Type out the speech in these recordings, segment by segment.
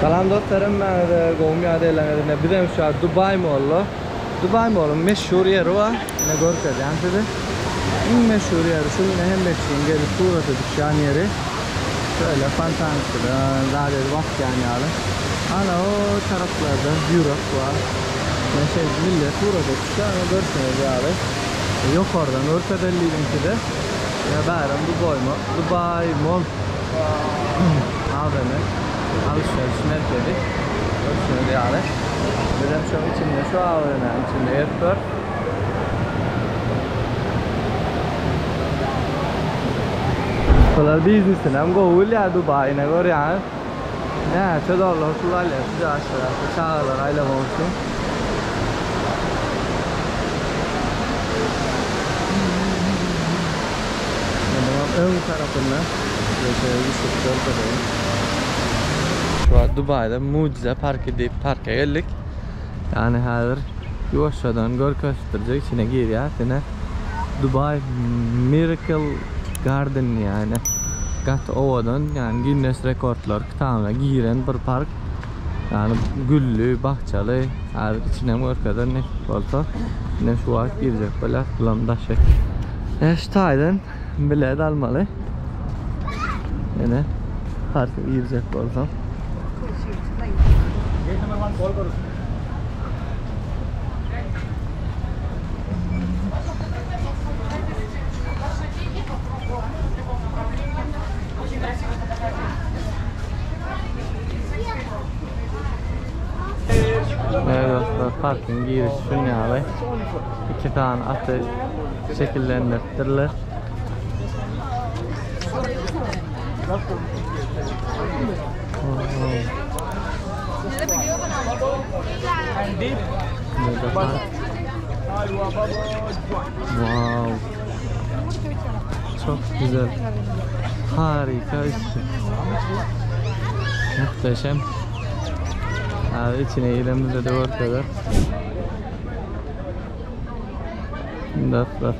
Salam dostlar hemmäňize gowmy ýagdaýlaryňyz ine bizem şu wagt Dubai Mallda. Dubai Mallyň meşhur ýeri bar. Ine görkezýän size. Iň meşhur ýeri şu ine hemme kişiň gelip surata düşýän ýeri. Şöyle fontançydan zat edip akýan ýaly. Ana o taraplarda ýürek bar. Ine şeýdip millet surata düşýär ine görşüňiz ýaly. Ýokardan görkezeli diýdim size. Ine bärem Dubai Mall. Dubai Mall. AVM alışveriş merkezi. Görşüňiz ýaly. Bizem şoň içinde şu AVM-niň içinde gezip ýörüs. Bular biznesinem gowy bilýär Dubaýyna görýäňiz. Näçe dollar pul alýar şu ýaşlara, şu çagalary aýlamak üçin. Munuň öň tarapynda şeýle düşüp görkezeýin. Şu wagt Dubaýda Mujize parky diýip parka geldik. Ýagny häzir ýuwaşjadan görkezdirjek içine girýäs ine. Dubai Miracle Garden ýagny gaty owadan ýagny Ginnes rekordlar kitabyna giren bir park. Ýagny gülli, bakjaly. Häzir içinem görkezer nesip bolsa. Ine şu wagt girjek bolýas bulam daşy. Ine şu taýdan bilet almaly. Ine parka girjek bolsaň. Evet dostlar parkyň girişi şun ýaly. İki sany aty şekillendiripdirler. Wow. Çok güzel. Harika üstü. Muhteşem. Abi içine giremizde de görkezler. Dostlar.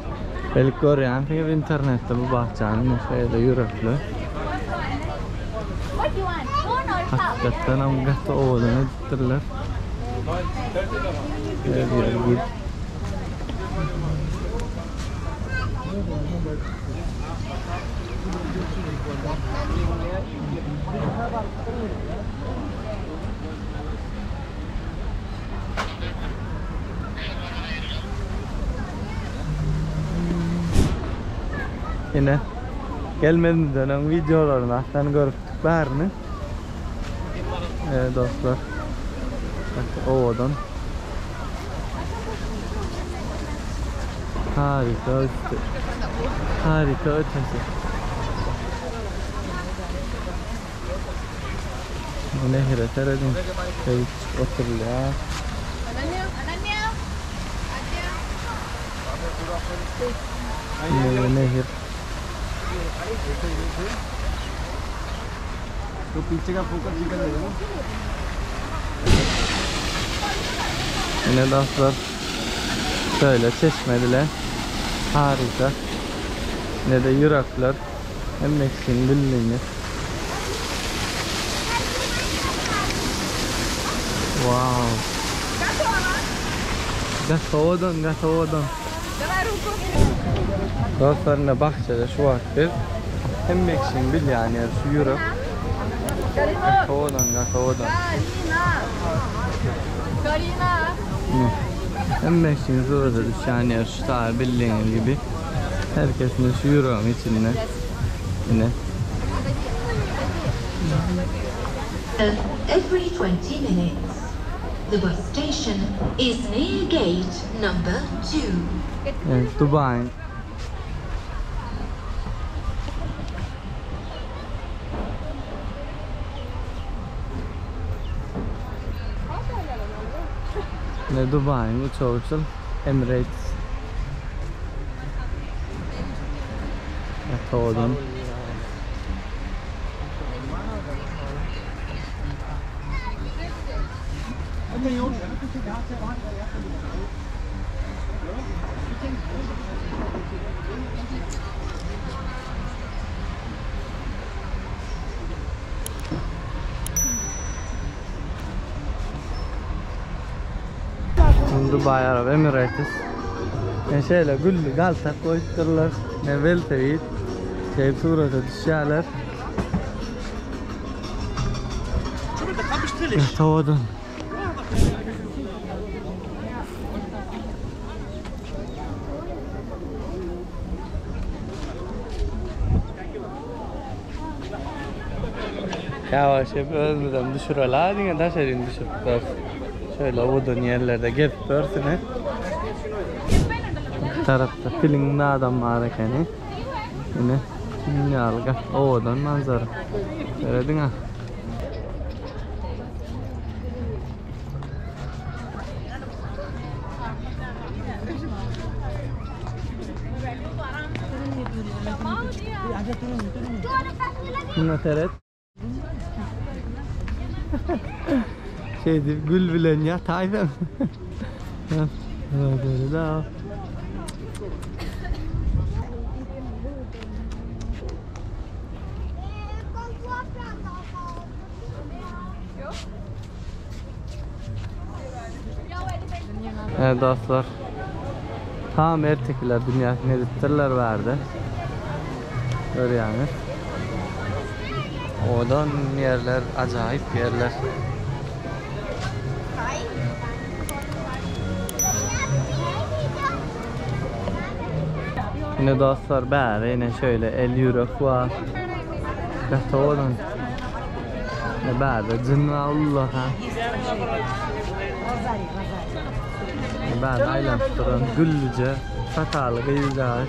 Belki görýänsiňiz internetde bu bahçany şeýle ýürekli. Hakykatdan hem gaty owadan edipdirler. Her ýer gül. Ine gelmezimizden öň wideolaryny aslan görüpdik baryny. Evet dostlar. Bak owadan. Harika ötesi. Harika ötesi. Nehire seredin. Şeýdip oturulýar. Ine nehir. Ine dostlar. Şöyle çeşmediler. Harika. Ne de ýürekler. Hemme kişiniň bildiğini. Wow. Gaty owadan, gaty owadan. Dostlar ine bahçede şu wagt biz. Hemme kişiniň bilýän ýeri şu ýürek. Gaty owadan, gaty owadan. Ine. Hemme kişiniň surata düşýän ýeri şu taýy bildiğiniz gibi. Herkesin şu ýüregiň içinde. Ine. Every 20 minutes. The bus station is near gate number 2. Evet, Dubai. Ne Dubai'nin uçağı Emirates. Owadan. Dubai Arab Emirates. Yani şeýle gülli galtak goýupdyrlar. Ne welosiped. Şeýle surata düşýärler. Sowadan. Ýawaş hep özümizem düşüreli diňe daşaryny düşürip bileris. Şöyle owadan ýerlerde gezip görsüne. Tarapda piliň adam bar ekeni. Ine, dünýaly gaty owadan manzara. Serediň-ä. Şuna seret. Şeýdip gül bilen ýataýsaň. Böyle da. Evet dostlar. Tam ertekiler dünýäsini edipdirler bärde. Görýäňiz. Owadan ýerler, ajaýyp ýerler. Ine dostlar bäri ine şöyle el ýürek bar. Gaty owadan. Ine bärde jyn bar ullakan. Ine bärde aýlanyp duran güllüje sakaly gyzjagaz.